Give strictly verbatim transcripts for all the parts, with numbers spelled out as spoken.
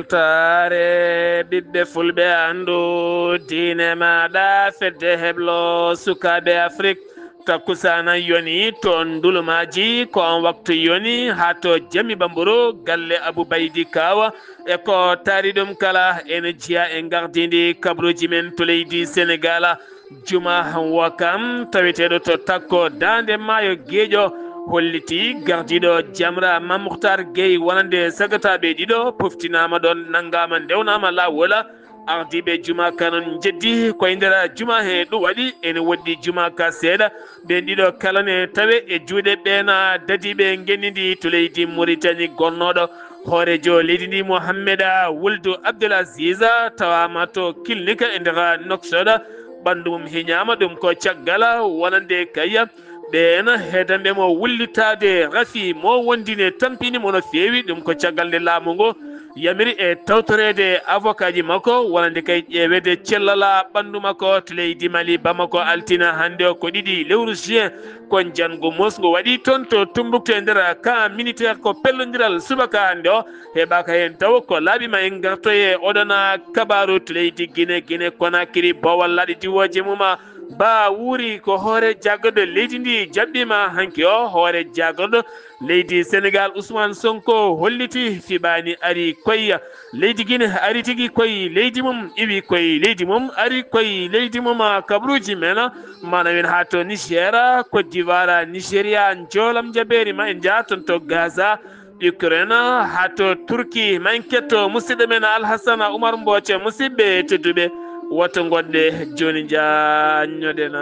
Taare ɓiɓɓe fulɓe anndu diine maaɗa fedde heblo sukaaɓe Afrik. Takkusaana yoni toon ndulumaaji ko on waktu yoni haa to Jami Bamburu galle Abu Baydi Kaawa. E ko taari ɗum kala ene jeyaa e ngardiindi kabaruuji men to leydi Senegaal. Juma Wakam taweteeɗo to Takko daande maayo Geeƴo holliti gardiiɗo Jamra Mam Mukhtar Gueye wonande sagataaɓe ɗiɗo poftinaama ɗoon nanngaama ndewnaama laawol. Ardiiɓe juma ka noon njeddi koye nder juma he ɗum waɗi ene woɗɗi juma ka seeɗa. Ɓeen ɗiɗo kala ne tawe e juuɗe ɓeena dadiiɓe ngenndi ndi to leydi Muritani. Gonnooɗo hooreejo leydi ndi Mohammeda Wuldu Abdul Aziz tawaama to kilnika e nder Noksoɗa. Ɓanndu mum hiñaama ɗum ko caggal wonande kayya ɓeen heedanɓe mo wullitaade rafi mo wondine tampini mo no feewi ɗum ko caggal nde laamu ngu yamiri e tawtoreede avocat ji makko wonande kay ƴeewede cellala ɓanndu makko to leydi Mali. Bamako altina hannde o ko ɗiɗi lewru juin ko njanngu mosngu waɗi toon to Tumbuktu e nder camp militaire ko pellondiral subaka hannde o heɓaaka heen taw ko laaɓi ma en ngartoye oɗona kabaaru to leydi Gine. Gine Konakiri boowal laaɗe diwooje mum a Ba wuuri ko hoore jagorɗo leydi ndi jaɓɓiima hanki o hoore jagorɗo leydi Senegaal Ousmane Sonko holliti fiɓaani ari koye leydi Gine ari tigi koye leydi mum iwi koye leydi mum ari koye leydi mum kabaruuji men mana wen haa to Niger Côte d'Ivoire Nigeria njoolam jabeeri ma en njaa toon to Gaza Ukraine haa to Turki ma en ketto musidɗo men Alhassana Oumar Mboce musidɓe tedduɓe woto ngonɗe jooni njaanñoɗen.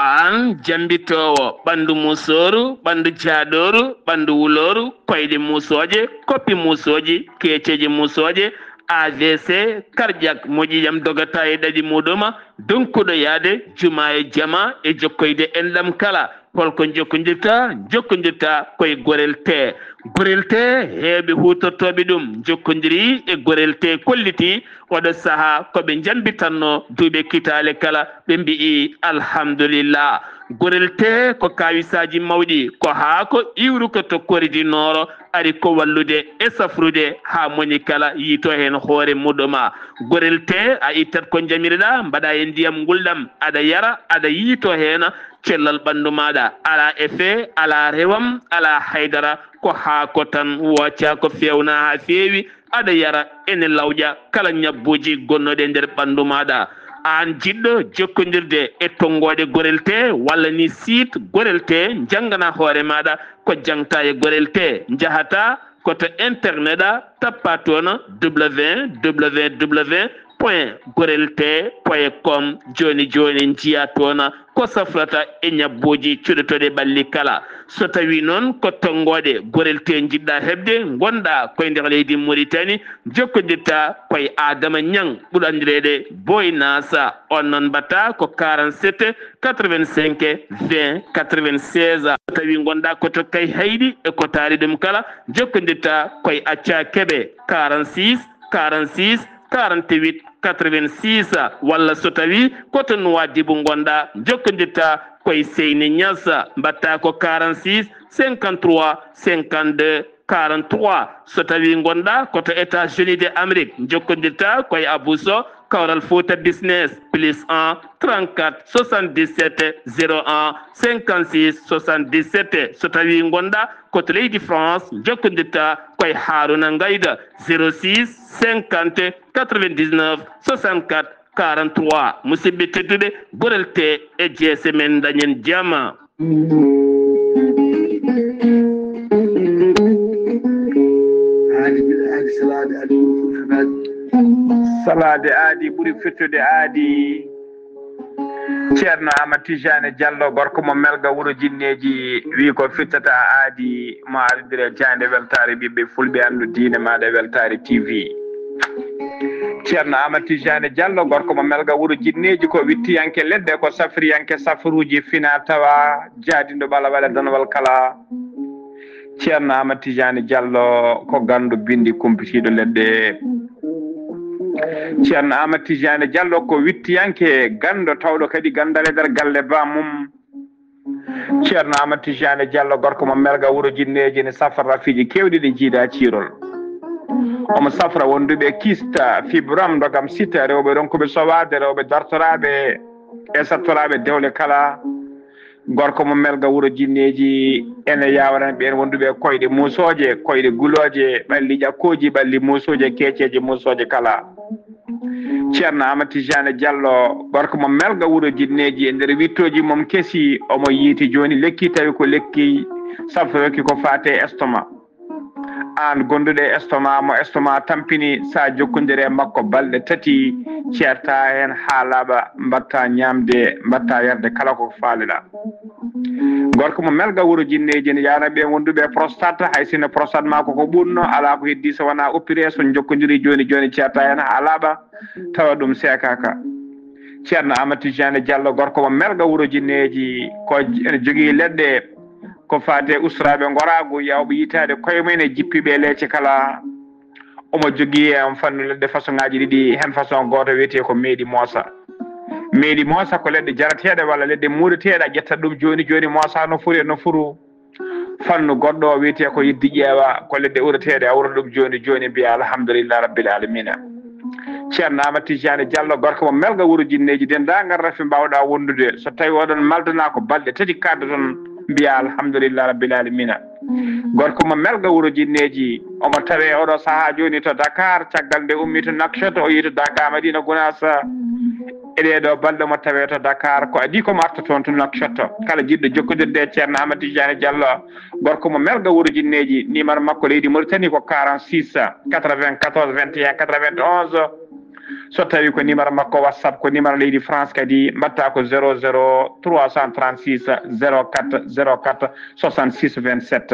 Aan jammbitoowo ɓanndu muusooru, ɓanndu jaaɗooru, ɓanndu wulooru, koyɗe muusooje, koppi muusooji, keeceeje muusooje, A V C, cardiaque, moƴƴi jam dogata e ɗaɗi muɗuma, donkuɗo yaade juma e jama e jokkoyde enɗam kala. Holko jokkondirta? Jokkondirta koye gorel tee. Gorel tee heewɓe huutortooɓe ɗum jokkondiri e gorel tee kolliti oɗo sahaa ko ɓe njambitanno duuɓe kitaale kala ɓe mbi'i alhamdulillah. Gorel tee ko kaawisaaji mawɗi ko haa ko iwruko to koridi nooro ari ko wallude e safrude haa moni kala yiito heen hoore muɗuma. Gorel tee a ittat ko njamirɗa mbaɗa e ndiyam ngulɗam aɗa yara aɗa yiito heen cellal ɓanndu maaɗa alaa effet alaa rewam alaa haydara ko haako tan wooca ko feewna haa feewi aɗa yara ene lawƴa kala ñabbuuji gonnooɗi e nder ɓanndu maaɗa aan jiɗɗo jokkondirde e tonngooɗe gorel tee walla ni siit gorel tee njanngana hoore maaɗa ko jangta e gorel tee njahata ko to internet a tappa toon www point gorel tee point com jooni jooni njiya toon ko safrata e ñabbuuji cuɗotooɗi ɓalli kala. So tawii noon ko tonngooɗe gorel tee njiɗɗa heɓde ngonɗa koye nder leydi Muritani jokkondirta koye Adama Ñaŋ ɓurɗo anndireede Boy Nasa on noon mbaɗta ko quarante-sept quatre-vingt-cinq vingt quatre-vingt-seize. So tawii ngonɗa ko to Kayhayɗi e ko taari ɗum kala jokkondirta koye Acca Keɓe quarante-six quarante-six quarante-huit quatre-vingt-six walla so tawii ko to Nuwaadibu ngonɗa jokkondirta koye Seyni Ñas mbaɗta ko quarante-six cinquante-trois cinquante-deux quarante-trois. So tawii ngonɗa ko to États-Unis de Amérique jokkondirta koye Abou Sow Kawral Fouta Business plus un trente-quatre soixante-dix-sept zéro un cinquante-six soixante-dix-sept. So tawii ngonɗa ko to leydi France jokkondirta koye Haruna Ngayda zéro six cinquante quatre-vingt-dix-neuf soixante-quatre quarante-trois. Musidɓe tedduɓe, gorel tee e jeese men dañen jama. Aadi mbiɗa aadi salaade aadi ɓuri fottude aadi. Salaade aadi ɓuri fettude aadi. Ceerno Amadou Tidiane Diallo gorko mo Melga wuro jinneeji wi ko fittata aadi mo ardire jaande weltaare ɓiɓɓe fulɓe anndu diine maaɗa weltaare T V. Ceerno Amadou Tidiane Diallo gorko mo Melga wuro jinneeji ko wittiyanke ledde ko safriyanke safaruuji fina tawa jaadinɗo ɓala waɗa danwal kala. Ceerno Amadou Tidiane Diallo ko ganndo binndi kumpitiiɗo leɗɗe. Ceerno Amadou Tidiane Diallo ko wittiyanke ganndo tawɗo kadi ganndal e nder galle ba mum. Ceerno Amadou Tidiane Diallo gorko mo Melga wuro Jinneeji ne safra rafiiji keewɗi ɗi jiida ciirol. Omo safra wonduɓe kista, fibram, ndogam sita, rewɓe ronkuɓe sowaade, rewɓe dartoraaɓe e sattoraaɓe dewle kala. Gorko mo Melga wuro Jinneeji ene yaawaran ɓeen wonduɓe koyɗe muusooje, koyɗe gulooje, ɓalli ƴakkooji, ɓalli muusooje, keeceeje muusooje kala. Ceerno Amadou Tidiane Diallo, gorko mo Melga wuro Jinneeji, e nder wittooji mum kesi, omo yiiti jooni lekki, tawi ko lekki safroki ko faate estomac. Aan gonduɗo e estomac mo estomac tampini, sa jokkondire e makko balɗe tati, ceerta heen haa laaɓa, mbatta ñaamde, mbatta yarde kala ko faaleɗa. Gorko mo Melga wuro Jinneeji ne yaana ɓe wonduɓe prostate, hay sinno prostate ma ko ko ɓurno, ala ko heddi so wona opéré, so jokkondiri jooni jooni ceerta heen haa laaɓa, tawa ɗum seekaka. Ceerno Amadou Tidiane Diallo, gorko mo Melga wuro Jinneeji, ko j-, ene jogii leɗɗe ko faate usturaaɓe ngoraagu, yawɓe yitaade koye mumen e jippiiɓe e leece kala. Omo jogii heen fannu leɗɗe façon ŋaaji ɗiɗi, heen façon gooto wiyetee ko meeɗi moosa. Meeɗi moosa ko leɗɗe jarateeɗe walla leɗɗe muureteeɗe, a ƴetta ɗum jooni jooni moosa no furi e no furu. Fannu goɗɗo o wiyetee ko yidde ƴeewa, ko leɗɗe ureteeɗe, a urata ɗum jooni jooni, mbiya alhamdulillah rabbil alamina. Ceerno Amadou Tidiane Diallo, gorko mo Melga wuro Jinneeji, denndaangal rafi mbaawɗa wondude, so tawi oɗon maldana ko balɗe tati kaddoton, mbiya alhamdulillah rabbil alamina. Gorko mo Melga wuro Jinneeji, omo tawe oɗo sahaa jooni to Dakar, caggal nde ummi to Nouakchott, o yii to Dakar, Madina Gunaas. E ɗee ɗoo balɗe mo tawe to Dakar, ko adii ko mo arta toon to Nouakchott. Kala jiɗɗo jokkondirde e Ceerno Amadou Tidiane Diallo, gorko mo Melga wuro Jinneeji, numéro makko leydi Mauritanie ko quarante-six quatre-vingt-quatorze vingt et un quatre-vingt-onze. So tawi ko numéro makko WhatsApp, ko numéro leydi France kadi, mbatta ko zéro zéro trois cent trente-six zéro quatre zéro quatre soixante-six vingt-sept.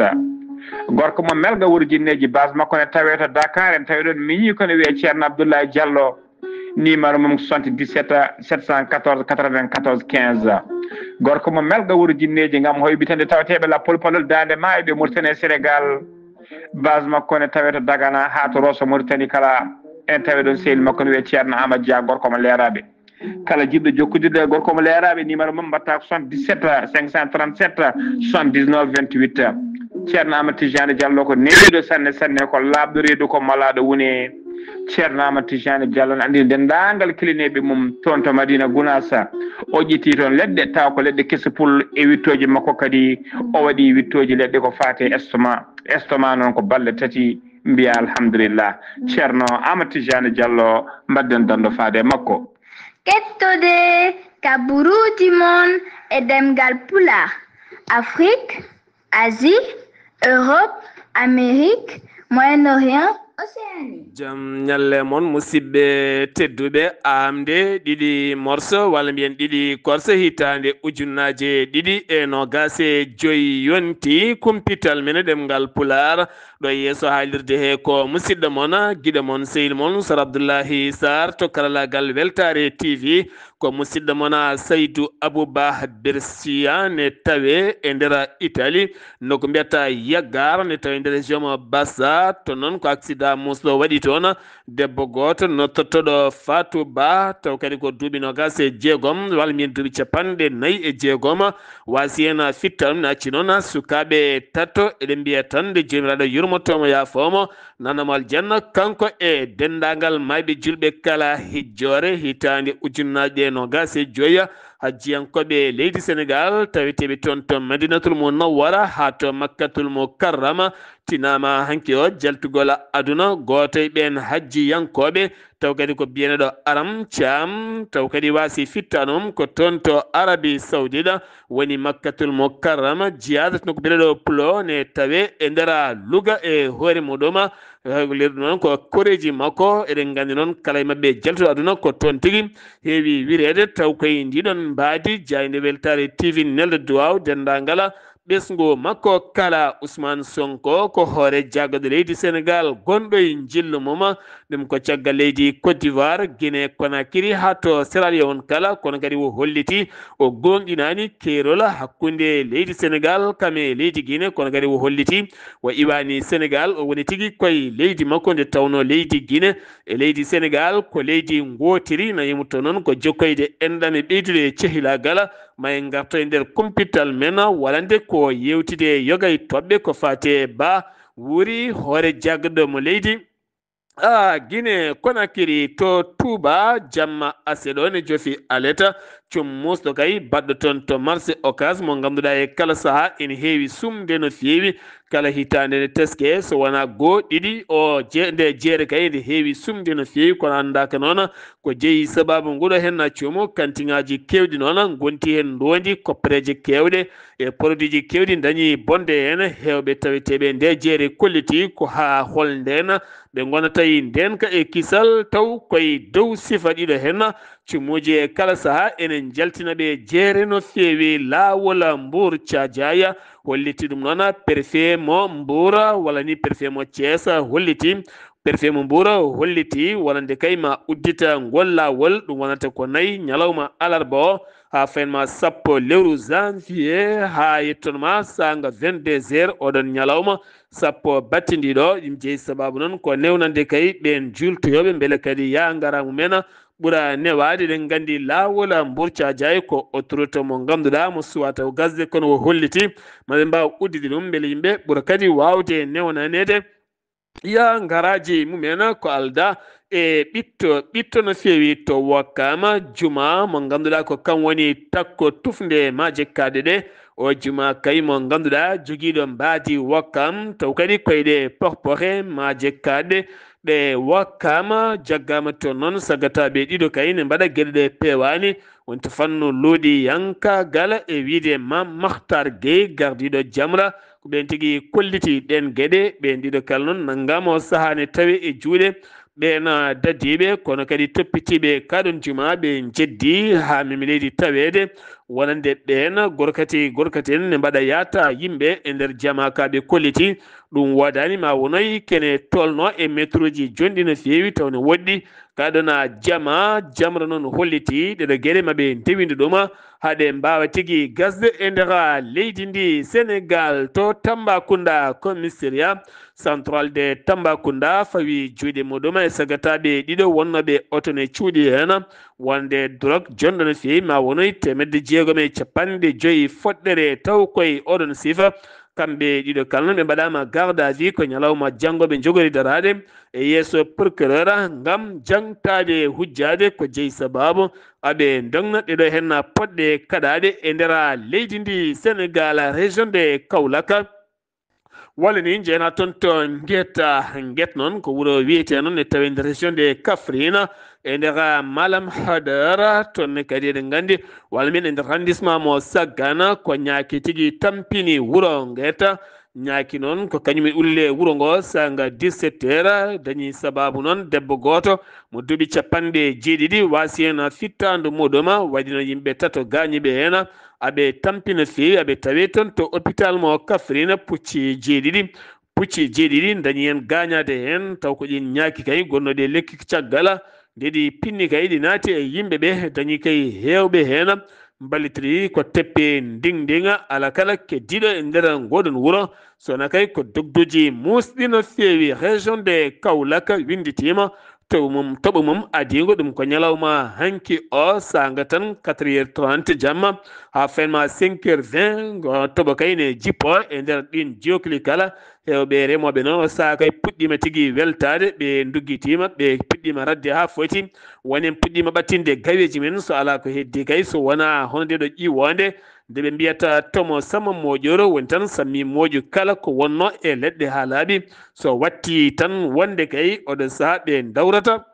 Gorko mo Melga wuro Jinneeji, base makko ne tawe to Dakar, en tawi ɗon miñi ko ne wiye Ceerno Abdoulaye Diallo. Numéro mum soixante-dix-sept sept cent quatorze quatre-vingt-quatorze quinze. Gorko mo Melga wuro Jinneeji, ngam hoybitande tawateeɓe lappol palol daande maayo ɓe Mauritanie e Sénégal. Base makko ne tawe to Dagana haa to Rosso Mauritanie kala. En tawi ɗon sehil makko ne wiye Ceerno Amadou Dia, gorko mo Leeraaɓe. Kala jiɗɗo jokkondirde e gorko mo Leeraaɓe, numéro mum mbatta ko soixante-dix-sept cinq cent trente-sept soixante-dix-neuf vingt-huit. Ceerno Amadou Tidiane Diallo ko newiiɗo sanne sanne, ko laaɓɗo reedu, ko malaaɗo wune. Ceerno Amadou Tidiane Diallo ne anndi denndaangal kilineeɓe mum toon to Madina Gunaas. O ƴetti toon leɗɗe, tawa ko leɗɗe kese pul e wittooji makko kadi. O waɗi wittooji leɗɗe ko faate estomac. Estomac noon ko balɗe tati, mbiya alhamdulillah. Ceerno Amadou Tidiane Diallo, mbaɗden danndo faade e makko. Kettode ka buruuji mon e ɗemngal Pulaar, Afrique, Asie, Europe, Amérique, Moyen-Orient, Océanie. Jam ñalle mon, musidɓe tedduɓe. Aamde ɗiɗi morso, walla mbiyen ɗiɗi korse, hitaande ujunnaaje ɗiɗi e noogaas e joy yonti, kumpital men e ɗemngal Pulaar. Ɗo yeeso haalirde he ko musidɗo mon, giɗo mon, sehil mon, Sar Abdullahi Sarr to karalaagal Weltaare T V. Ko musidɗo mon, Saydu Abouba Bersiya, ne tawe e nder Italie, nokku mbiyata Yaggar, ne tawe nder région mo Bassa. To noon ko accident musɗo waɗi toon. Debbo gooto nottotooɗo Fatou Ba, taw kadi ko duuɓi noogaas e jeegom, walla mbiyen duuɓi capanɗe nayi e jeegom, waasi heen fitta ɗum, ne acci noon sukaaɓe tato, eɗen mbiya tan nde Joomiraaɗo yurmoto mo, yaafoo mo, nana mo aljanna, kanko e denndaangal maayɓe julɓe kala, hijjoore hitaande ujunnaaje ɗiɗi e noogaas e joy. Hajjiyankooɓe leydi Senegaal, taweteeɓe toon to Madinatul Munawwara haa to Makkatul Mukarrama, tinaama hanki o jaltugol aduna. Gooto e ɓeen hajjiyankooɓe, taw kadi ko biyeneɗo Aram Caam, taw kadi waasi fittaanum ko toon to Arabi Saudita, woni Makkatul Mukarrama, jiyaada to nokku biyeneɗo Pulo, ne tawe e nder Luga e hoore muɗum. Lerɗu noon ko koreeji makko, eɗen nganndi noon kala e maɓɓe jaltuɗo aduna ko toon tigi heewi wireede, taw koye ndiɗon mbaadi jaaynde Weltaare T V nelda duwaaw denndaangal ɓesngu makko kala. Ousmane Sonko ko hoore jaagorɗe leydi Senegaal, gonɗo e njillu mum, Ɗum ko caggal leydi Côte d'Ivoire, Guinée Conakry, haa to Sierra Leone kala, kono kadi o holliti o goongɗinaani keerol hakkunde leydi Senegal kam e leydi Guinée, kono kadi o holliti o iwaani Senegal, o woni tigi koye leydi makko, nde tawnoo leydi Guinée e leydi Senegal ko leydi ngootiri. Na yimto noon ko jokkoyde enɗam e ɓeydude e cehilaagal, ma en ngarto e nder kumpital men, walla nde ko yeewtide yoga e toɓɓe ko faati e ba wuuri hoore jaggaɗo mo leydi Ah, Guinée Conakry to Touba, jamma ase ɗo ne jofi aleta, cum musɗo kay baɗɗo toon to marché Ocass mo ngannduɗaa e kala sahaa ene heewi sumde no feewi. Kala hitaande ne teske so wonaa goo ɗiɗi, o je-, nde jeere kay ene heewi sumde no feewi, kono anndaaka noon ko jeyi sabaabu nguɗo heen na cuumu kantiŋaaji keewɗi noon ngonti heen ndoondi koppereeje keewɗe e produitji keewɗi ndañi bonde heen. Heewɓe taweteeɓe nde jeere kolliti ko haa hol ndeen ɓe ngonata e ndeenka e kisal, taw koye dow sifa ɗiɗo heen. Cumuuji e kala sahaa ene njaltina ɓe jeere no feewi. Laawol Mbuur Caajaaya holliti ɗum noon, préfet mo Mbuur walla ni préfet mo Thiès holliti, préfet mo Mbuur holliti wonande kay ma uddita ngol laawol, ɗum wonata ko nayi ñalawma alarba o, haa fayin ma sappo lewru janvier, haa yetton ma saanga vingt-deux heures oɗon ñalawma sappo battindiɗo. Ɗum jeyi sabaabu noon ko newnande kay ɓeen juultoyooɓe, mbele kadi yaa ngara mumen ɓura newaade. Eɗen nganndi laawol Mbuur Caajaay ko autoroute mo ngannduɗaa mo suwaa taw gasde, kono o holliti ma ɓe mbaaw uddide ɗum, mbele yimɓe ɓura kadi waawde newnaneede yaa ngaraaji mumen ko aldaa e ɓitto, ɓitto no feewi to Wakkaama. Juma mo ngannduɗaa ko kam woni takko tufnde maaje kaaɗɗe ɗe. O juma kay mo ngannduɗaa jogiiɗo mbaadi Wakkaam, taw kadi koyɗe pohpohe maaje kaaɗɗe ɗe Wakkaama jaggaama toon noon, sagataaɓe ɗiɗo kay ne mbaɗa geɗe ɗe peewaani. Wonti fannu luuɗiyanka gala e wiyde Maam Makhtar Gueye, gardiiɗo Jamra, ko ɓeen tigi kolliti ɗeen geɗe. Ɓeen ɗiɗo kala noon nanngaama o sahaa ne tawi e juuɗe ɓeen dadiiɓe, kono kadi toppitiiɓe kaɗon juma ɓe njeddi haa memi leydi taweede wonande ɓeen gorkati, gorkati en ne mbaɗa yaata yimɓe e nder jama ka ɓe kolliti. Ɗum woodaani ma wonoy kene tolno e metroji jonɗi no feewi taw ne woɗɗi. Kaɗona jama, Jamra noon holliti ɗeɗo geɗe ma ɓe ndewindu ɗuma haa ɗe mbaawa tigi gasde e nder leydi ndi Senegal. To Tambacounda, commissariat central de Tambacounda fawi juuɗe muɗum e sagataaɓe ɗiɗo wonnooɓe oto ne cuuɗi heen wonde drogue jonɗo no feewi ma wonoy teemedde jeegom e capanɗe joyi foɗɗere taw koye oɗon sifa. Kamɓe ɗiɗo kala noon ɓe mbaɗaama garde à vue ko ñalawma janngo ɓe njogori daraade e yeeso procureur ngam jaŋtaade hujjaade ko jeyi sabaabu aɓe ndogna ɗeɗo heen poɗɗe kaɗaaɗe e nder leydi ndi Senegal, région de Kaolack. Walla ni njeyna toon to Ngeta. Nget noon ko wuro wiyetee noon ne tawi nder région de Kaffrine e nder Malam Hadar. Toon ne kadi eɗen nganndi walla mbiyen e nder arrondissement mo Saggana ko ñaaki tigi tampini wuro Ngeta. Ñaaki noon ko kañum e ulle wuro ngo saanga dix-sept heures dañi sabaabu noon debbo gooto mo duuɓi capanɗe jeeɗiɗi waasi heen fittaandu muɗum, waɗino yimɓe tato gaañiiɓe heen. Aɓe tampina feewi, aɓe tawe toon to hôpital mo Kaffrine, pucci jeeɗiɗi. Pucci jeeɗiɗi dañi heen gaañaade heen, taw ko ɗiin ñaaki kay gonnooɗi e lekki caggal. Nde ɗi pinni kay, ɗi naati e yimɓe ɓe, dañi kay heewɓe heen mballitiri ko teppe ndiŋ ndiŋ, ala kala keddiiɗo e nder ngoɗon wuro. Sona kay ko dogduuji muusɗi no feewi. Région de Kaolack winnditiima toɓo mum, toɓo mum adiingo ɗum ko ñalawma hanki o saanga tan quatre heures trente jamma haa fenma cinq heures vingt. Ngo toɓo kay ne jippo e nder ɗiin jookli kala. Heewɓe remooɓe noon o sahaa kay puɗɗiima tigi weltaade, ɓe nduggitiima, ɓe puɗɗiima radde haa foti. Wonen puɗɗiima ɓattinde gaweeji men, so alaa ko heddii kay, so wonaa hono nde ɗo ƴiwoonde, nde ɓe mbiyata tomo sama moƴoro, woni tan sammi moƴu kala ko wonnoo e leɗɗe haa laaɓi. So watti tan wonde kay oɗo sahaa ɓe ndawrata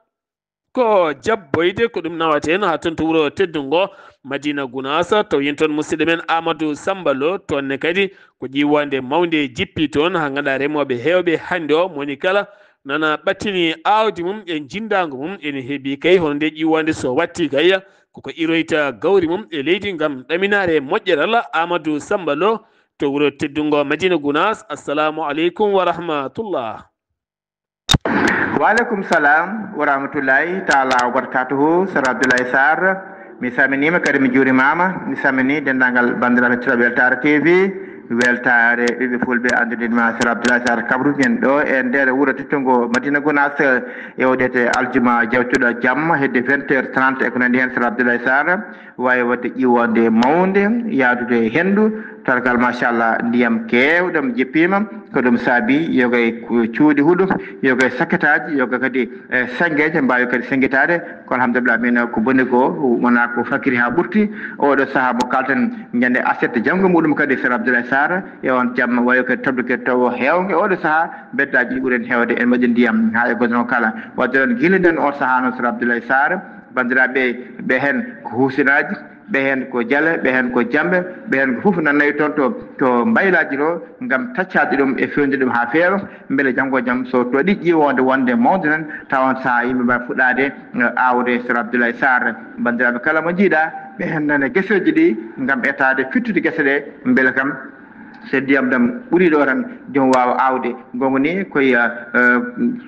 ko jabboyde, ko ɗum nawata heen haa toon to wuro teddungo Madina Gunaas, taw yen toon musidɗo men Amadou Samba Lo, toon ne kadi ko ƴiwande mawnde jippi toon, haa ngannduɗaa remooɓe heewɓe hannde o, mo woni kala nana ɓattini aawdi mum e njindaango mum, ene heeɓi kay hono nde ƴiwande so watti kay, koko iroyta gawri mum e leydi ngam ɗaminaare moƴƴeral. Amadou Samba Lo to wuro teddungo Madina Gunaas, assalamu aleykum wa rahmatullah. Waaleykum salam wa rahmatullahi taala wa barakatuhu, Sar Abdoulaye Sarr. Mi salminiima kadi mi juurimaama. Mi salmini denndaangal banndiraaɓe heɗotooɓe Weltaare T V, Weltaare ɓiɓɓe fulɓe, anndude ma Sar Abdoulaye Sarr, kaɓruɗen ɗo e nder wuro teddungo Madina Gounass e oɗo aljuma jawtuɗo jamma hedde vingt heures trente e ko nanndi heen, Sar Abdoulaye Sarr. Waawi waɗde ƴiwonde mawnde, yahdude e henndu, tawa kala machallah ndiyam keewɗam jippiima. Ko ɗum saabi yoga e cu- cuuɗi huɗo, yoga e sakketaaji, yoga kadi e senngeeje mbaawi kadi senngitaade. Kono alhamdulillah, min ko boni ko wonaa ko fakiri haa ɓurti. Oɗo sahaa mo kalten ñande aset janngo muɗum kadi, Sar Abdoulaye Sarr, e on jamma wayo kadi tobde kadi tawo heewnge. Oɗo sahaa mbeddaaji ɗi ɓuri en heewde, en mbaɗi ndiyam haa e goɗɗo kala. Wadde noon gila nden on sahaa noon, Sar Abdoulaye Sarr, banndiraaɓe ɓe heen ko huusinaaji, ɓe heen ko jale, ɓe heen ko jamɓe, ɓe heen ko fof nan nawi toon to, to mbaylaaji to, ngam taccaade ɗum e feewnude ɗum haa feewa, mbele janngo e jam so toɗi ƴiwonde wonde mawnde tan, tawa on sahaa yimɓe mbaɗa fuɗɗaade, eh, aawde, Sar Abdoulaye Sarr. Banndiraaɓe kala mo njiiɗa, ɓe heen nana geseeji ɗi ngam etaade fittude gese ɗe, mbele kam so ndiyam ɗam ɓuri ɗo tan, joom waawa aawde. Gonga ni koye, eh,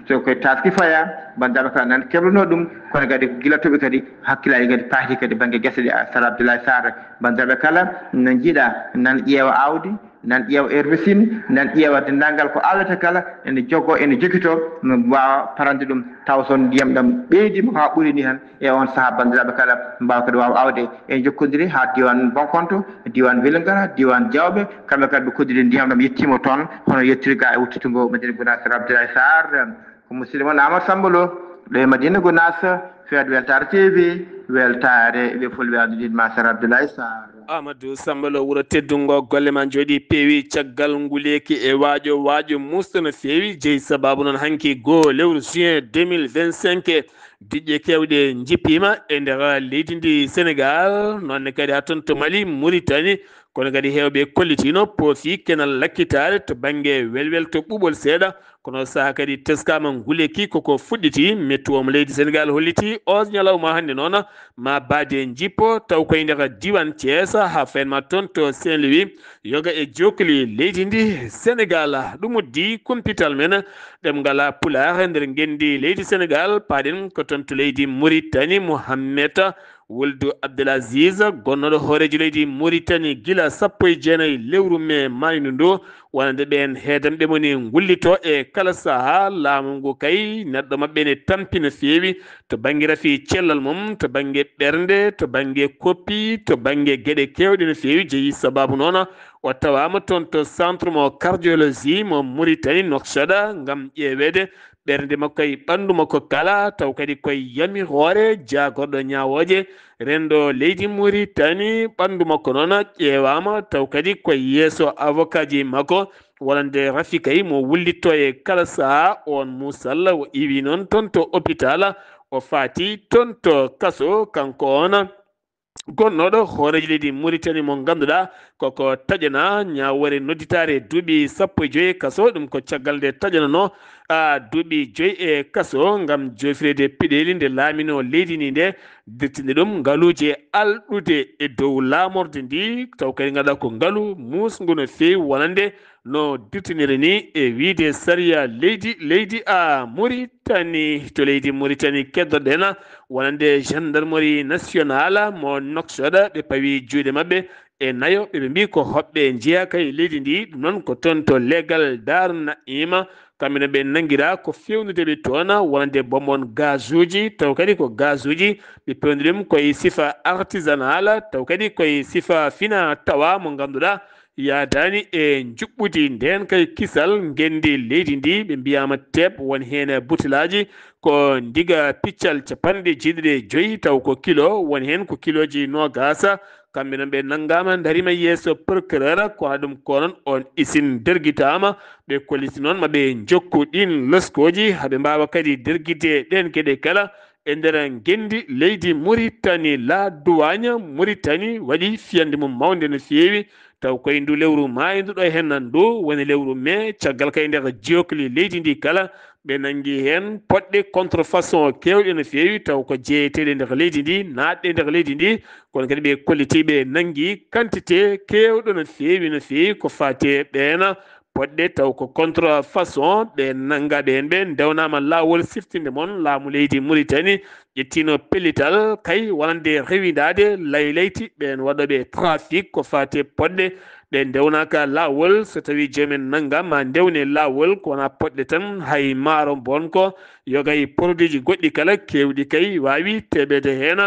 so koye taski faya, banndiraaɓe kala nan keblunoo ɗum, kono kadi gila toɓi kadi hakkillaaji kadi paati kadi bannge gese ɗe, Sar Abdoulaye Sarr. Banndiraaɓe kala no njiiɗa nan ƴeewa aawdi, nan ƴeewa herbicide, nan ƴeewa denndaangal ko aawete kala, ene jogo, ene jokito, no waawa parande ɗum, taw son ndiyam ɗam ɓeydiima ko haa ɓuri ni tan. E on sahaa banndiraaɓe kala mbaawa kadi waawa aawde. En jokkondiri haa diiwaan Bonkonto, diiwaan Welingara, diiwaan Jawɓe, kamɓe kadi ɓe koddiri ndiyam ɗam yettiima toon, hono yettiri ga e wuttitugol Madina Gounass, Sar Abdoulaye Sarr. Ko musidɗo mon Amadou Samba Lo, ɗo e Madina Gounass, feewde Weltaare T V, Weltaare ɓe fulɓe, anndude ma Sar Abdoulaye Sarr. Amadou Samba Lo, wuro teddungo, golle ma njooɗi peewi caggal nguleeki e waaƴo, waaƴo muusɗo no feewi, jeyi sabaabu noon hanki goo lewru juin deux mille vingt-cinq, diƴƴe keewɗe njippiima e nder leydi ndi Senegaal, noon ne kadi haa toon to Mali, Mauritanie, kono kadi heewɓe kollitiino poofi kenal lakkitaare to bannge welwel to ɓuuɓol seeɗa, kono sahaa kadi teskaama nguleeki koko fuɗɗiti. Meteo mo leydi Senegaal holliti o ñalawma hannde noon ma baade njippo, taw koye nder diiwaan Thiès haa fayin ma toon to Saint-Louis, yoga e jookli leydi ndi Senegaal. Ɗum uddi kumpital men ɗemngal Pulaar e nder ngenndi leydi Senegaal, paaɗen ko toon to leydi Mauritanie, Mohamed Wuldu Abdelaziz, gonnooɗo hooreejo leydi Mauritanie gila sappo e jeenayi lewru mee maaynu ndu, wonande ɓeen heedamɓe mo ni ngullitoo e kala sahaa. Laamu ngu kay, neɗɗo maɓɓe ne tampi no feewi to bannge rafi cellal mum, to bannge ɓernde, to bannge koppi, to bannge geɗe keewɗe no feewi. Jeyi sabaabu noon o tawaama toon to centre mo cardiologie mo Mauritanie, Nouakchott, ngam ƴeeweede ɓernde makko e ɓanndu makko kala, taw kadi koye yamiroore jaagorɗo ñaawooje renndo leydi Mauritanie. Ɓanndu makko noon ƴeewaama, taw kadi koye yeeso avocat ji makko, wonande rafi kay mo wullitto e kala sahaa. On muusal o iwi noon toon to hôpital, o faati toon to kaso, kanko on gonnooɗo hooreejo leydi Mauritanie mo ngannduɗaa koko taƴana ñaawoore nodditaare duuɓi sappo e joyi e kaso. Ɗum ko caggal nde taƴananoo, a, duuɓi joyi e kaso ngam joofireede peɗeeli nde laaminoo leydi ndi nde, dirtinde ɗum ngaluuje alɗude e dow laamorde ndi, taw kadi ngannduɗaa ko ngalu muusngu no feewi wonande no dirtiniri ni e wiyde sariya leydi, leydi a Mauritanie. To leydi Mauritanie keddoɗen wonande gendarmerie nationale mo Nouakchott, ɓe pawi juuɗe maɓɓe e nayo, ɓe, ɓe mbii ko hoɓɓe njeyaa kay leydi ndi. Ɗum noon ko toon to leegal Daaru Naima, kamɓe ne ɓe nanngiraa ko feewnude ɓe toon wonande bonbon gazuuji, taw kadi ko gazuuji ɓe peewni ɗum koye sifa artisanal, taw kadi koye sifa fina tawa mo ngannduɗaa yaadaani e njuɓɓudi ndeen kay kisal ngenndi leydi ndi. Ɓe mbiyaama teep, won heen butelaaji ko ndiga piccal capanɗe jeeɗiɗi e joyi, taw ko kilo, won heen ko kilooji noogaas. Kamɓe noon ɓe nanngaama, ndariima yeeso procureur, kono ɗum ko noon on isin dergitaama. Ɓe kolliti noon ma ɓe njokku ɗiin loskooji, haa ɓe mbaawa kadi dergitde ɗeen geɗe kala e nder ngenndi leydi Mauritanie. La Douane Mauritanie waɗi fiyannde mum mawnde no feewi, taw koye ndu lewru maayndu ɗo heen nan ndu woni lewru mee, caggal kay nde jookli leydi ndi kala, ɓe nanngi heen poɗɗe contrefaçon keewɗe no feewi, taw ko jeeyeteeɗe nder leydi ndi, naatɗe nder leydi ndi, kono kadi ɓe kolliti ɓe nanngi quantité keewɗo no feewi, no feewi ko faati e ɓeena poɗɗe taw ko contrefaçon ɓe nannga ɓe heen ɓe ndewnaama laawol siftinde mon laamu leydi Mauritanie ƴettiino pellital kay wonande rewindaade laylayti ɓeen waɗooɓe trafic ko faati e poɗɗe ɓe ndewnaaka laawol so tawii joom en nannga ma ndewne laawol ko wonaa poɗɗe tan hay maaro mbonko yogay produit ji goɗɗi kala keewɗi kay waawi teɓeede heen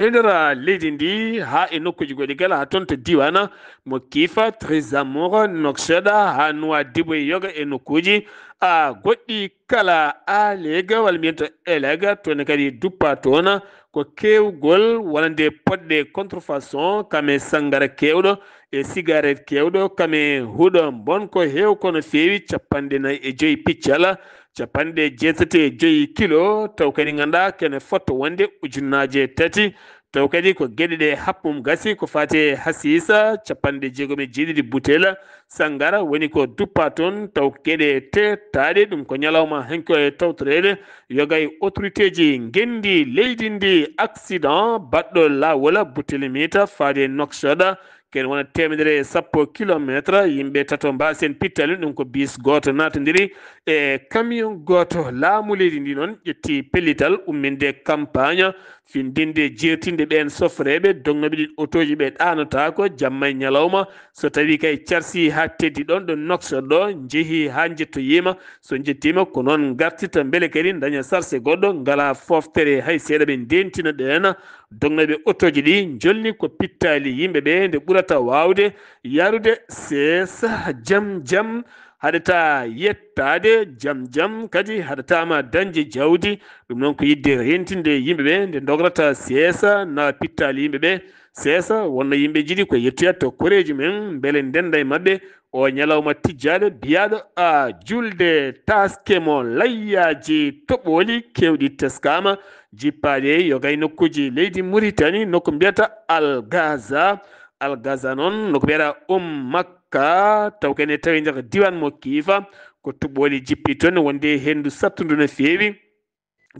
e nder leydi ndi haa e nokkuuji goɗɗi kala haa toon to diiwaan mo Kiifa, Trizamour, Nouakchott haa Nouadhibou e yoga e nokkuuji a goɗɗi kala Alega walla mbiyen to Elega toon kadi duppa toon ko keewgol wonande poɗɗe contrefaçon kam e sanngara keewɗo e sigaret keewɗo kam e huɗo mbonko heew kono feewi capanɗe nayi e joyi piccal capanɗe jeetati e joyi kilo taw kadi ngannduɗaa kene fotto wonde ujunnaaje tati taw kadi ko geɗe ɗe haɓɓum gasi ko faati e hasiisa capanɗe jeegom e jeeɗiɗi butel sanngara woni ko duppa toon taw geɗe teettaaɗe ɗum ko ñalawma hanki o e tawtoreede yoga e autorité ji ngenndi leydi ndi accident baɗɗo laawol butel miita faade Nouakchott kene wona teemedere e sappo kilometre yimɓe tato mbaasen pittali ɗum ko bis gooto naatondiri e camion gooto laamu leydi ndi noon ƴetti pellital umminde campagne findinde jeertinde ɓeen sofreeɓe dognooɓe ɗiɗi otooji ɓe ɗaanotaako jamma e ñalawma so tawii kay carsi haa teddi ɗoon ɗo Nouakchott ɗo njehi haa njettoyiima so njettiima ko noon ngartirta mbele kadi daña sarse goɗɗo ngalaa fooftere hay seeɗa ɓe ndeentina ɗeen dognooɓe otooji ɗi njolni ko pittaali yimɓe ɓe nde ɓurata waawde yarude seesa jam jam haɗata yettaade jam jam kadi haɗatama dañde jawdi ɗum noon ko yidde rentinde yimɓe ɓe nde dograta seesa nawa pittaali yimɓe ɓe seesa wonno yimɓe jiɗi ko yettoyat to koreeji men mbele ndenda e maɓɓe o ñalawma tijjaaɗo biyaaɗo a julde taske mo layyaaji toɓooli keewɗi teskama jippaaɗi e yoga e nokkuuji leydi Muritani nokku mbiyata Al Gaza Al Gaza noon nokku mbiyata Um Makka taw kene tawi nder diwan mo Kiifa ko toɓooli jippi toon wonde henndu sattundu no feewi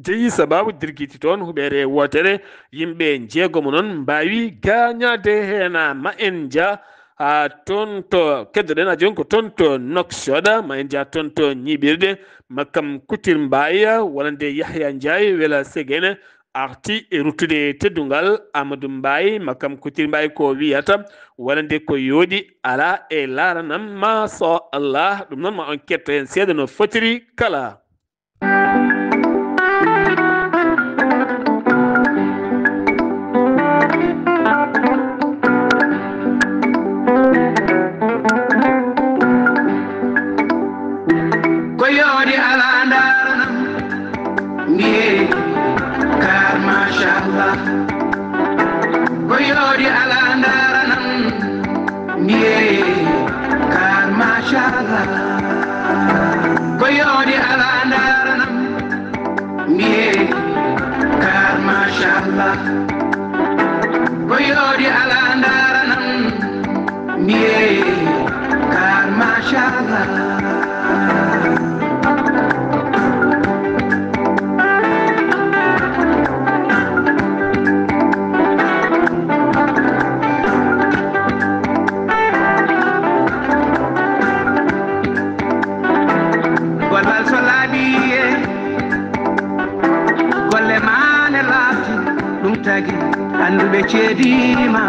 jeyi sababu dirgiti toon huɓeere wootere yimɓe jeegomo noon mbaawi gaañaade heen ma en nja haa toon to keddoɗen a jooni ko toon to Nouakchott ma en nja toon to ñiiɓirde Makam Kutir Mbaye wonande Yahya Ndiaye wela Segene arti e ruttude teddungal Amadou Mbaye Makam Kutir Mbaye ko wiyata wonande ko yooɗi alaa e laaranam ma so Allah ɗum noon ma on ketto heen seeɗa no fotiri kala ko yooɗi alaa ndaaranam mbiye kar machallah ko yooɗi alaa ndaaranam mbiye kar machallah ko yooɗi alaa ndaaranam mbiye kar machallah ko yooɗi alaa ndaaranam mbiye kar machallah gollal so laaɓi e golle ma ne laaɓti ɗum tagi annduɓe ceediima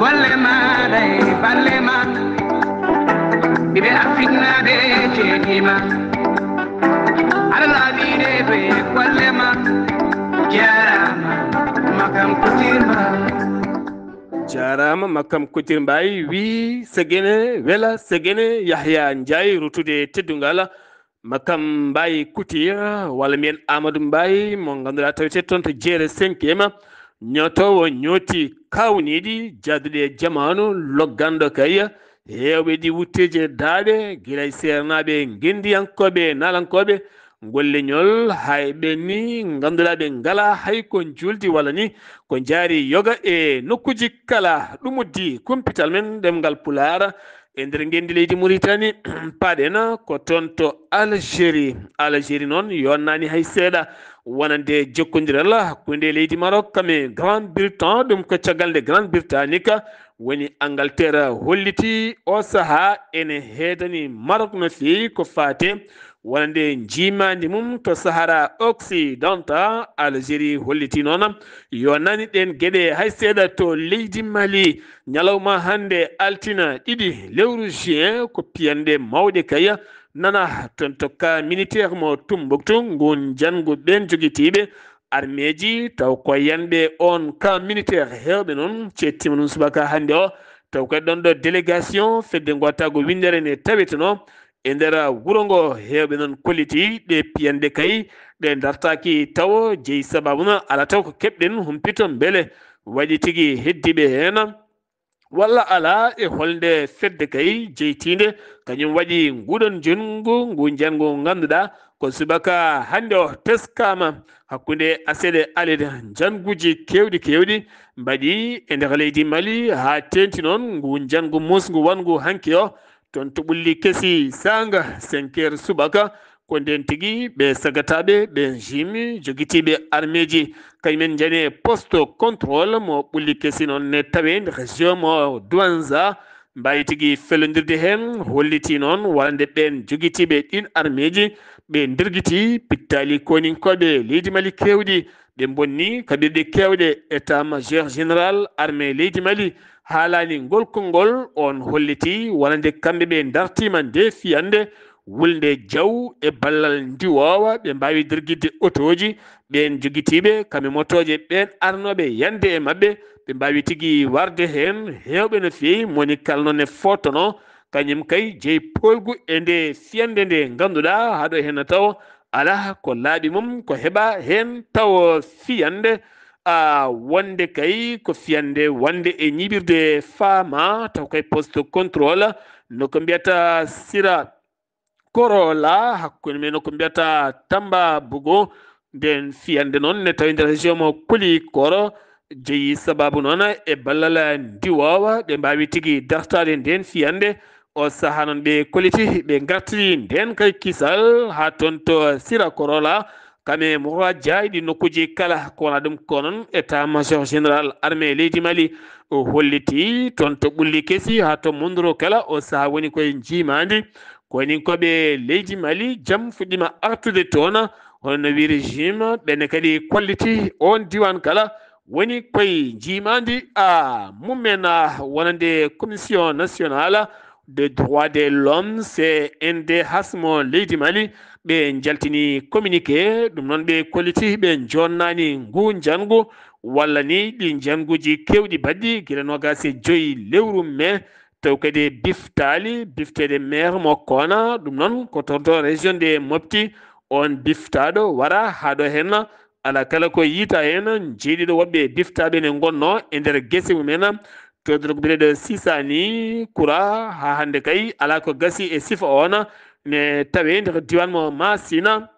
golle maɗa e balle ma ɓiɓe afriknaɓe ceediima aɗa laaɓiɗe to e golle ma jarama makam kutirma jarama makam kutir mbayi wi segene wela segene yahya ndiaye rutude teddungal Makam Mbaye Couture walla mbiyen Amadou Mbaye mo ngannduɗaa tawete toon to jeere cinquième ñootowo ñooti kawniiɗi jaaduɗi e jamaanu logganɗo kay heewɓe ɗi wutteeji e daaɗe gila e seernaaɓe ngenndiyankooɓe e naalankooɓe ngol leñol hay ɓe ni ngannduɗaa ɓe ngalaa hay ko njuuldi walla ni ko njaari yoga e nokkuuji kala ɗum uddi kumpital men ɗemngal pulaar e nder ngenndi leydi Muritani paaɗen ko toon to Algérie Algérie noon yonnaani hay seeɗa wonande jokkondiral hakkunde leydi Maroc kam e Grande Bretagne ɗum ko caggal nde Grande Bretagne ka woni Angleterre, holliti o sahaa ene heedani Maroc no feewi ko faate wonande njiimaandi mum to Sahara Occidental. Algérie holliti noon yo nani ɗeen geɗe hay seeɗa to leydi Mali. Ñalawma hannde, altina ɗiɗi lewru juin, ko piyanɗe mawɗe kay nana toon to ka militaire mo Tumbuktu, ngun janngu ɓeen jogitiiɓe armeeji, taw ko yanɓe oon ka militaire heewɓe noon ceettiima ɗum subaka hannde o. Taw ko e ɗoon ɗo délégation fedde ngootaagu winndere ne tawetenoo e nder wuro ngo. Heewɓe noon kolliti ɗe piyanɗe kay ɗe dartaaki tawo jeyi sababu no ala taw ko keɓɗen humpito mbele waɗi tigi heddiiɓe heen walla alaa, e holnde fedde kay jeytiinde kañum waɗi nguɗon junngu ngu njanngu ngannduɗaa ko subaka hannde o teskaama hakkunde aseɗe alede. Njannguuji keewɗi keewɗi mbaɗi e nder leydi Mali haa teenti noon ngu njanngu muusngu wonngu hanki o toon to ɓulli kesi saanga cinq heures subaka. Ko ndeen tigi ɓe sagataaɓe ɓe jimi jogitiiɓe armeeji kañumen njani poste contrôle mo ɓulli kesi noon ne tawe nder région mo Douenza. Mbaawi tigi fellondirde heen, holliti noon wonande ɓeen jogitiiɓe ɗiin armeeji ɓe ndirgiti pittaali koninkooɓe leydi Mali keewɗi. Ɓe mbonni kaɓirɗe keewɗe. État major général armée leydi Mali haalani ngol konngol, oon holliti wonande kamɓe ɓe dartiima nde fiyannde wulnde jaw e ballal ndiwoowa ɓe mbaawi dirgitde otooji ɓeen jogitiiɓe kamɓe motooje ɓeen arnooɓe yande e maɓɓe ɓe mbaawi tigi warde heen heewɓe no feewi. Moni kala noon e footono kañum kay jeyi poolgu e nde fiyannde nde ngannduɗaa haɗo heen taw alaa ko laaɓi mum ko heɓa heen taw fiyannde a wonde kay ko fiyannde wonde e ñiɓirde faama taw kay poste contrôle no ko mbiyata sira Korola hakkunde men ko mbiyata Tamba Bugo. Nden fiyande noon ne tawi nder région mo Kuli Koro jeyi sababu noon e ballal ndiwoowa ɓe mbaawi tigi dartaade nden fiyande. O sahaa noon ɓe kolliti ɓe ngartiri nden kay kisal haa toon to Sira Korola kame Mura Jaay ɗi nokkuuji kala ko wona ɗum ko noon état major général armée leydi Mali o holliti toon to ɓulli kesi haa to mondoro kala o sahaa woni koye njiimaandi. Koninkoɓe leydi Mali jam fuɗɗima artude toon hono no wi régime ɓenne kadi kolliti on diwan kala woni koye njiimaandi a mumen wonande commission nationale de droit de l'homme cndh mo leydi Mali. Ɓe njaltini communiqué ɗum noon ɓe kolliti ɓe jonnani ngu njanngu walla ni ɗi njannguuji kewɗi baɗɗi gila nogas e joyi lewru mai. Taw kadi biftaali bifteede maire mo koona ɗum noon ko toon to région de Mopti. On biftaaɗo wara haa ɗo heen ala kala ko yiita heen jeeɗiɗo woɓɓe biftaaɓe ne ngonno e nder gese mumen. Todoro ko bileɗo sisani kura haa hannde kay ala ko gasi e sifa on ne tawe nder diwan mo Masina.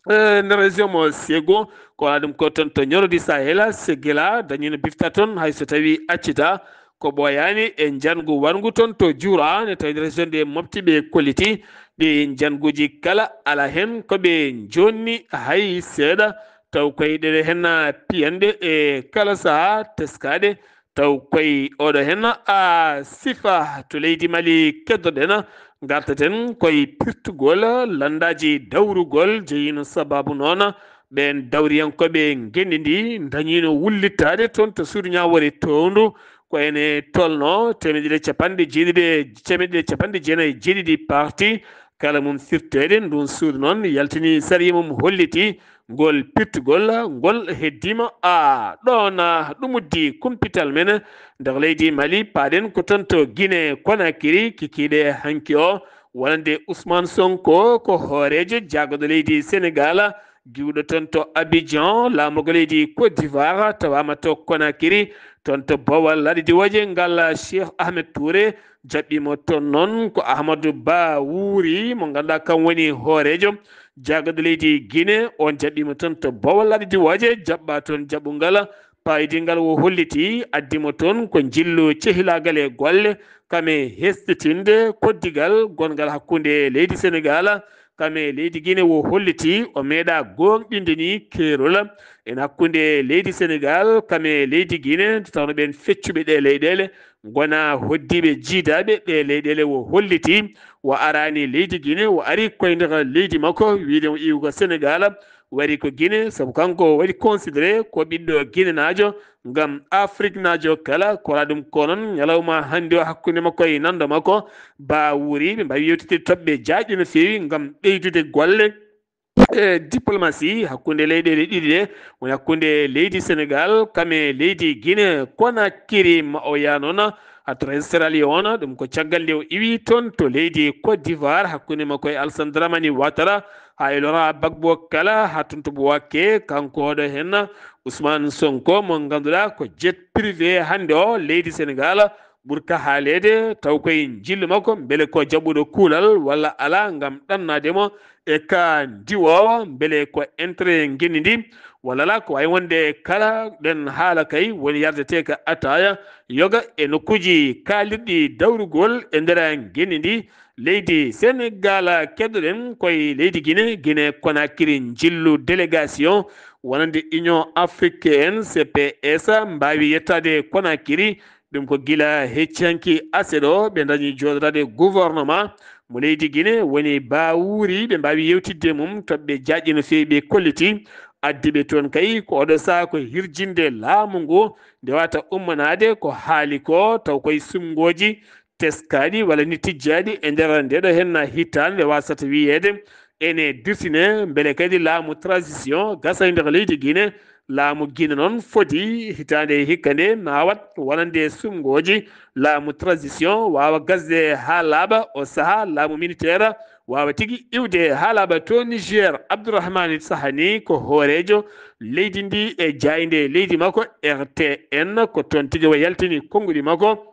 Eh, nder région mo Sego ko wona ɗum ko toon to ñorodi Sahela Segela dañino bifta toon hay so tawi accita ko ɓooyaani e njanngu warngu toon to Jura ne tawi région de Mopti ɓe kolliti ɗi njannguuji kala ala heen ko ɓe jonni hay seeɗa. Taw koye ɗeɗe heen piyanɗe e kala sahaa teskaade. Taw koye oɗo heen a sifa to leydi Mali keddoɗen ngartaten koye pirtugol lanndaaji dawrugol jeyino sababu noon ɓeen dawriyankooɓe ngenndi ndi dañiino wullittaade toon to suudu ñaawoore towndu. Ko ene tolno teemedde ɗiɗi capanɗe jeeɗiɗi e teemedde ɗiɗi capanɗe jeenayi e jeeɗiɗi parti kala mum firteede ndun suudu noon yaltini sariya mum holliti ngol pirtugol ngol heddima a ɗoon ɗum uddi kumpital men nder leydi Mali. Paaɗen ko toon to Guinée Conakry kikiiɗe hanki o wonande Ousmane Sonko ko hooreejo jaagoɗo leydi Sénégal giwɗo toon to Abidjan laamorgo leydi Côte d'Ivoire tawaama to Conakry. Toon to bowal laaɗe diwooje ngal Cheikh Ahmed Touré jaɓɓiimo toon noon ko Ahmadou Ba wuuri mo ngannduɗaa kam woni hooreejo jaagoɗo leydi Guinée. On jaɓɓiimo toon to bowal laaɗe diwooje jaɓɓa toon jaɓɓungal paayidingal o holliti addiimo toon ko njillu cehilaagal e golle kam e hestitinde koddigal gonngal hakkunde leydi Sénégal kam e leydi Guinée. O holliti o meeɗa gooŋɗinde ni keerol en hakkunde leydi Sénégal kam e leydi Guinée nde tawno ɓeen feccuɓe ɗe leyɗeele ngona hoddiiɓe jiidaaɓe ɗe leyɗeele. O holliti o araani leydi Guinée, o ari koye nder leydi makko, wiyde o iwi ko Sénégal, wari ko Guinée, sabu kanko o waɗi considéré ko ɓiɗɗo Guinénaajo, ngam Afriknaajo kala, ko waɗa ɗum. Ko noon ñalawma hannde o, hakkunde makko e nanndo makko, Ba Wuri, ɓe mbaawi yewtitde toɓɓe jaajɗe no feewi ngam ɓeydude golle e diplomatie hakkunde leyɗeele ɗiɗi ɗe, woni hakkunde leydi Sénégal kam e leydi Guinée Conakry. Ma o yaa noon ha to Sierra Leone, ɗum ko caggal nde o iwi toon to leydi Côte d'Ivoire, hakkunde makko e Alassane Dramane Ouattara, haa e Laurent Gbagbo kala, haa toon to Bouaké, kanko oɗo heen Ousmane Sonko, mo ngannduɗaa ko jet privé hannde o leydi Sénégal ɓurka haaleede, taw koye njillu makko, mbele ko jaɓuɗo kuulal walla alaa, ngam ɗannaade mo e ka ndiwoowa, mbele ko intérêt ngenndi ndi walla alaa. Ko waawi wonde kala ɗeen haala kay woni yardetee ka ataaya, yoga e nokkuuji kaalirɗi dawrugol e nder ngenndi ndi. Leydi Sénégal keɗoɗen koye leydi Guinée, Guinée Conakry, njillu délégation wonande Union Africaine, C P S, mbaawi yettaade Conakry. Ɗum ko gila hecci hanki aset o ɓe ndañi jooɗoraade gouvernement mo leydi Guinée, woni Ba Wuri, ɓe mbaawi yewtidde mum toɓɓe jaajɗe no feewi, ɓe kolliti. Addi ɓe toon kay ko oɗo sahaa ko hirjinde laamu ngu, nde wata ummanaade ko haali ko, taw koye suɓngooji teskaaɗi walla ni tijjaaɗi e nder ndeɗo henna hitaande, nde wasata wiyeede ene dursine, mbele kadi laamu transition gasa e nder leydi Guinée. Laamu Guinée noon foti hitaande e hikka nde, nawat wonande suɓngooji laamu transition waawa gasde haa laaɓa, o sahaa laamu militaire waawa tigi iwde haa laaɓa. To Niger, Abdourahmane Sahani ko hooreejo leydi ndi e jaaynde leydi makko R T N, ko toon tigi o yaltini konnguɗi makko.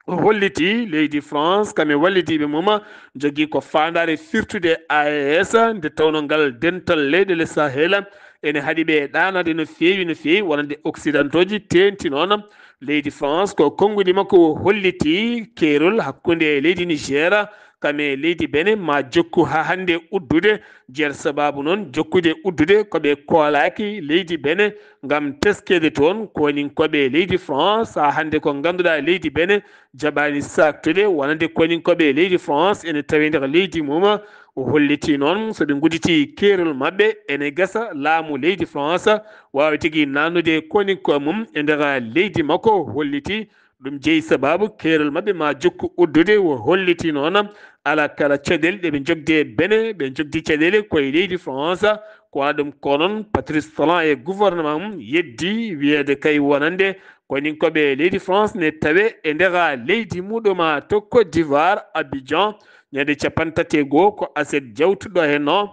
O holliti leydi France kam e wallidiiɓe mum jogii ko faandaare firtude A E S, nde tawnoo ngal dental leyɗeele Sahel ene haɗi ɓe ɗaanaade no feewi, no feewi, wonande occidentooji teeŋti noon. Leydi France ko konnguɗi makko o holliti keerol hakkunde leydi Niger kam e leydi Benin, ma jokku haa hannde uddude. Jeer sabaabu noon jokkude uddude ko ɓe koolaaki leydi Benin ngam teskeede toon koninkooɓe leydi France. Haa hannde ko ngannduɗaa leydi Benin jaɓaani saaktude wonande koninkooɓe leydi France ene tawee nder leydi mum. O holliti noon so ɓe ngudditi keerol maɓɓe ene gasa laamu leydi France waawa tigi naatnude koninkooɓe mum e nder leydi makko. O holliti ɗum jeyi sabaabu keerol maɓɓe ma jokku uddude. O holliti noon alaa kala caɗeele ɗe ɓe njogde Benin, ɓe njogdi caɗeele koye leydi France. Ko waɗa ɗum ko noon Patrice Talon e gouvernement mum yeddi wiyeede kay wonande koninkooɓe leydi France ne tawe e nder leydi muɗum to Côte d'Ivoire, Abidjan, ñande capanɗe tati e goo ko aset jawtuɗo heen o.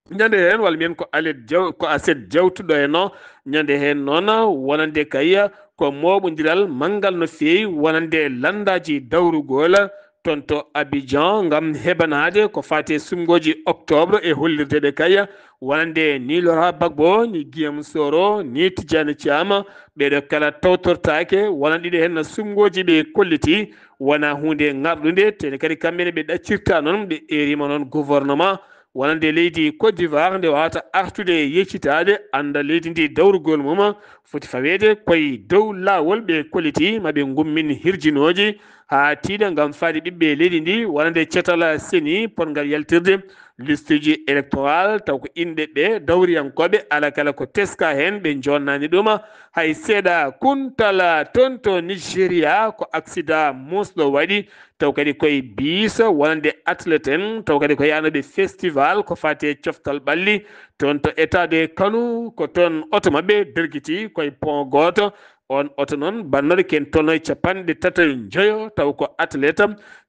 Ñande heen, walla mbiyen ko alet jaw-, ko aset jawtuɗo heen o. Ñande heen noon, wonande kay ko mooɓondiral manngal no feewi wonande lanndaaji dawrugol toon to Abidjan ngam heɓanaade ko faati e suɓngooji octobre e hollirde ɓe kay wonande ni Laurent Gbagbo, ni Guillaume Soro, ni Tidjane Thiam, ɓeeɗo kala tawtortaake, wonande ɗiɗo heen suɓngooji ɓe kolliti wona huunde ŋarɗunde, tene kadi kamɓe ne ɓe ɗaccirta noon, ɓe eeriima noon gouvernement wonande leydi Côte d'Ivoire nde wawata artude e yeccitaade annda leydi ndi dawrugol mum foti faweede koye dow laawol. Ɓe kolliti ma ɓe ngummin hirjinooji haa tiiɗa ngam faade ɓiɓɓe leydi ndi wonande cetal seni potngal yaltirde listuji électoral, taw ko inɗe ɓe dawriyankooɓe, alaa kala ko teska heen, ɓe jonnani ɗum hay seeɗa. Kuntal toon to Nigeria, ko accident muusɗo waɗi, taw kadi koye biis wonande athlète en, taw kadi ko yahanooɓe festival ko faati e coftal ɓalli toon to État de Kano, ko toon oto maɓɓe dergiti koye pont gooto. Oon oto noon bannooɗo ken tolno e capanɗe tato e njoyo, taw ko athlète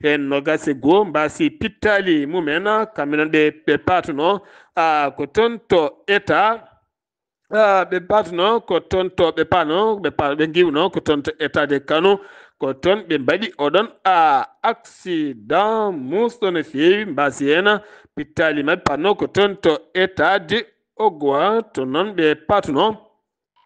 heen noogaas e goo mbaasi pittaali mumen, kamɓe noon ɓe, ɓe paatuno, a, ko toon to État, a, ɓe paatuno ko toon to ɓe paano, ɓe pa-, ɓe ngiwno ko toon to État de Kano, ko toon ɓe mbaɗi oɗon, a, accident muusɗo no feewi, mbaasi heen pittaali maɓɓe paatno ko toon to État de Ogoa, to noon ɓe paatuno.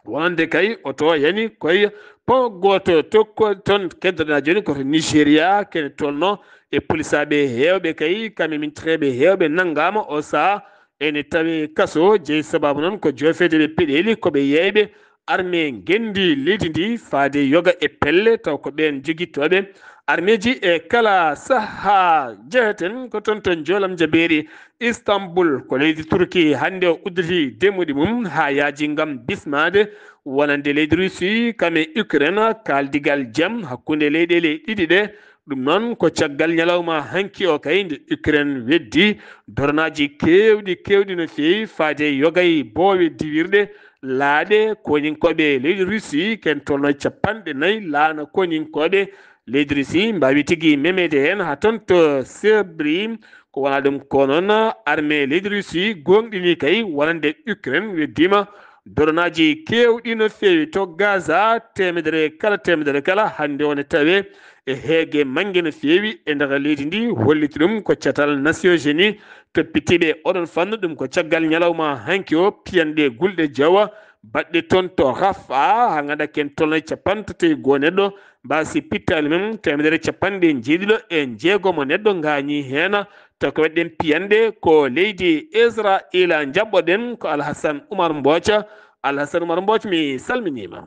Wonande kay oto yani koye pont gooto to ko toon keddoɗaa jooni ko to Nigeria, kene tolno e polisaaɓe heewɓe kay, kamɓe minitireeɓe heewɓe nanngaama o sahaa ene tawi kaso, jeyi sabaabu noon ko joofeede ɓe peɗeeli ko ɓe yeeyɓe armée ngenndi leydi ndi faade yoga e pelle, taw ko ɓeen jogittooɓe armeeji e kala sahaa. Jeheten ko toon to Njoolam Jabeeri, Istanbul, ko leydi Turki hannde o udditi demmuɗi mum haa yaaji ngam bismaade wonande leydi Russie kam e Ukraine kaaldigal jam hakkunde leyɗeele ɗiɗi ɗe. Ɗum noon ko caggal ñalawma hanki o kay nde Ukraine weddi dornaaji keewɗi, keewɗi no feewi faade yoga e boowe diwirɗe laaɗe koninkooɓe leydi Russie, ken tolno capanɗe nayi laana koninkooɓe leydi Russie mbaawi tigi memeede heen haa toon to Serbie. Ko wonaa ɗum ko noon, armée leydi Russie gooŋɗini kay wonande Ukraine weddiima dornaaji keewɗi no feewi to Gaza, teemedere kala teemedere kala hannde o ne tawee e heege mannge no feewi e nder leydi ndi, holliti ɗum ko catal Nations Unies toppitiiɓe oɗon fannu. Ɗum ko caggal ñalawma hanki o piyanɗe gulɗe jawa baɗɗe toon to Rafah, haa ngannda ken tolno e capanɗe tati e goo neɗɗo mbaasi pittaali mum, teemedere capanɗe njeeɗiɗo e jeegomo neɗɗo ngaañi heen. Taw ko waɗi ɗeen piyanɗe ko leydi Israayiila. Njaɓɓoɗen ko Alhasan Umar Mbooca. Alhasan Umar Mbooca, mi salminiima.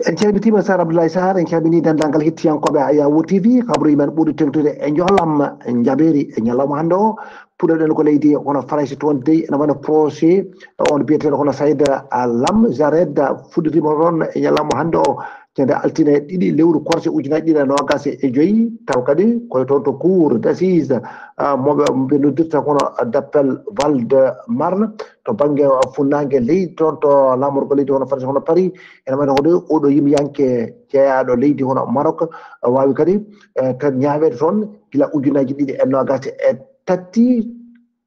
En calmitiima Sar Abdoulaye Sarr, en calminii denndaangal hettiyankooɓe Ayawo T V, kabruuji men ɓurɗi teeŋtude e Njoolam Jabeeri e ñalawma hannde o. Puɗɗoɗen ko leydi hono Farayse, toon dey ene wano procès on biyeteeɗo hono Saïd Lam Jared fuɗɗitiima ɗoon e ñalawma hannde o, ñande altine ɗiɗi lewru korse ujunaaji ɗiɗi e noogaas e joy, taw kadi koye toon to cour d'assises, ah, moɓe ɓe noddirta kono d'appel Val de Marne to bannge funnaange leydi toon to laamorgo leydi hono Farayse hono Paris. Ene wano hoɗo oɗo yimyanke jeyaaɗo leydi hono Maroc, eh, waawi kadi, eh, tan ñaaweede toon gila ujunaaji ɗiɗi e noogaas e tati,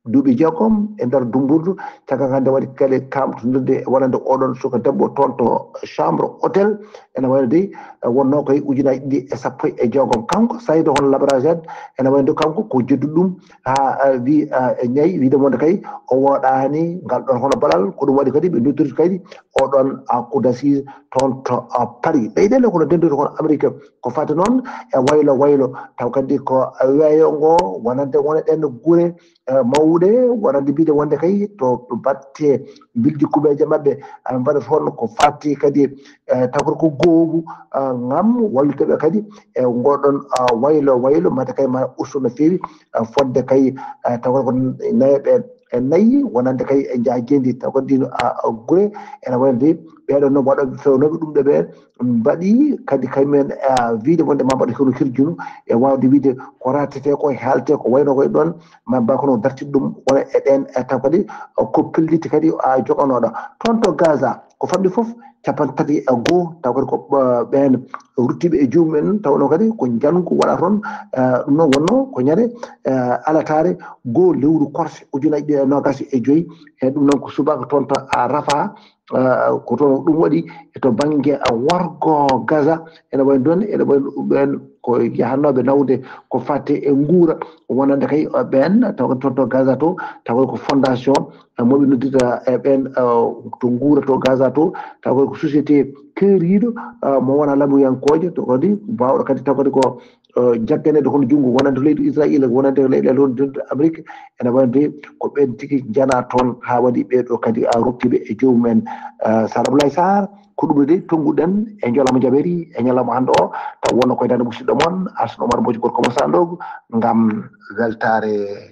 duuɓi jeegom e nder dummburdu. Caggal ngal nde waɗi kadi kaamtondirde wonande oɗon suka debbo toon to chambre hôtel. Ene wayno dey, eh, wonnoo koye ujunaaji ɗiɗi e sappo e jeegom. Kanko Saïd hono Labrajad, ene wayno dey kanko ko jedduɗo ɗum haa, eh, wi, eh, e ñayi wiide wonde kay o wooɗaani ngal ɗoon hono balal. Ko ɗum waɗi kadi ɓe noddirta kadi oɗon, ah, cour d'assises toon to, ah, Paris. Ɓeyden e kono denndude kono Amérique ko fati noon e waylo waylo, taw kadi ko weeyo ngo wonande wona ɗen gure, eh, mawɗe, wonande mbiɗe wonde kay to batte mbildi kuɓeeje maɓɓe, ah, mbaɗa toon ko fati kadi, eh, taw ko goobu, ah, ngam wallude ɓe kadi e ngoɗon, ah, waylo waylo, mate kay ma usto no feewi, ah, fodde kay, ah, taw ko nayeɓe e nayi wonande kay e jaajendi, taw ko ɗin, ah, gure ene wayde ɓeɗo no waɗoɓe fewnooɓe ɗum ɗo ɓe mbaɗi kadi kaymen, ah, wiide wonde ma mbaɗa kono hirjunu e wawde wiide ko ratete ko e haalte ko wayno koye ɗon ma mba kono dartide ɗum wona e ɗen, e taw kadi ko pelliti kadi a joganoɗo toon to Gaza ko famɗi fof capanɗe tati e goo, taw kadi ko, eh, ɓeen ruttiiɓe e joomum en, tawno kadi ko njanngu waɗa toon, eh, ɗum noon wonno ko ñande, eh, alataare goo lewru korse ujunaaji ɗiɗi e noogaas e joy, e ɗum noon ko subaka toon to, ah, Rafah, eh, ko toon ɗum waɗi e to bannge, ah, worgo Gaza, ene wayi ɗon, ene wayi ɗum ɓeen ko yahanooɓe nawde ko fatte e nguura wonande kay, eh, ɓeen, taw kadi toon to Gaza to, taw kadi ko fondation, eh, mo ɓe noddirta, eh, ɓeen, eh, to nguura to Gaza to, taw kadi ko société keeriiɗo, eh, mo wona lamuyankoojo, to kadi baawɗo kadi taw kadi ko, eh, jagganeede hono junngo wonande leydi Israayiila, wonande leyɗe leyɗe Amerik, ene wayde ko ɓeen tigi njana toon haa waɗi ɓee ɗoo kadi a rokkiiɓe e joomum en, eh, Sar Abdoulaye Sarr, ko ɗum ɗo de tonnguɗen e njolama jaɓeeri e ñalawma hannde o, taw wonno koye dande musidɗo mon, Alhassane Oumar Mbodji gorko mo Sandogo, ngam weltaare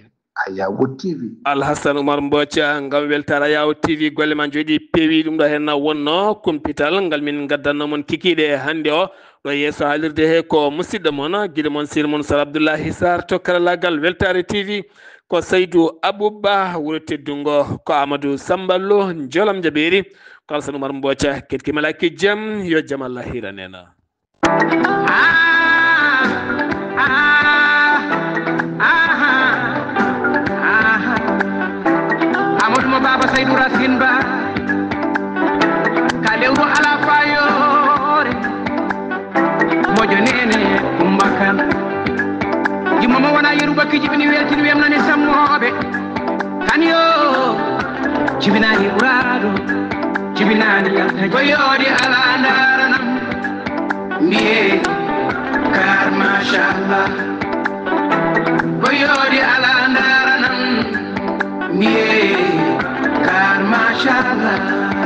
Ayawo T V. Alhassane Oumar Mbodji, ngam weltaare Ayawo T V, golle ma njooɗi peewi, ɗum ɗo heen wonno kumpital ngal min ngaddanno mon kikiiɗe hannde o. Ɗo yeeso haalirde he ko musidɗo mon, giɗo mon, sir mon, Sar Abdoulaye Sarr to karallaagal weltaare T V. Ko Saydou Abouba, wuro teddungo, ko Amadou Samba Lo, Njolam Jabeeri, ko Alhassane Oumar Mbodji, keɗki malaaki jam, yo jam Allah hiran en. Amadou mo Baba Saydou Racine Ba, ka lewru ala fayore. Moƴo nene Kumba Kan. Jumma mo wona yeru bakki jibini weltini wemnani sammooɓe. Kan yo jibinani ɓuraaɗo, jibinani yalta. Ko yoodi ala ndaranam, mbiye kar machallah. Ko yoodi ala ndaranam, mbiye kar machallah.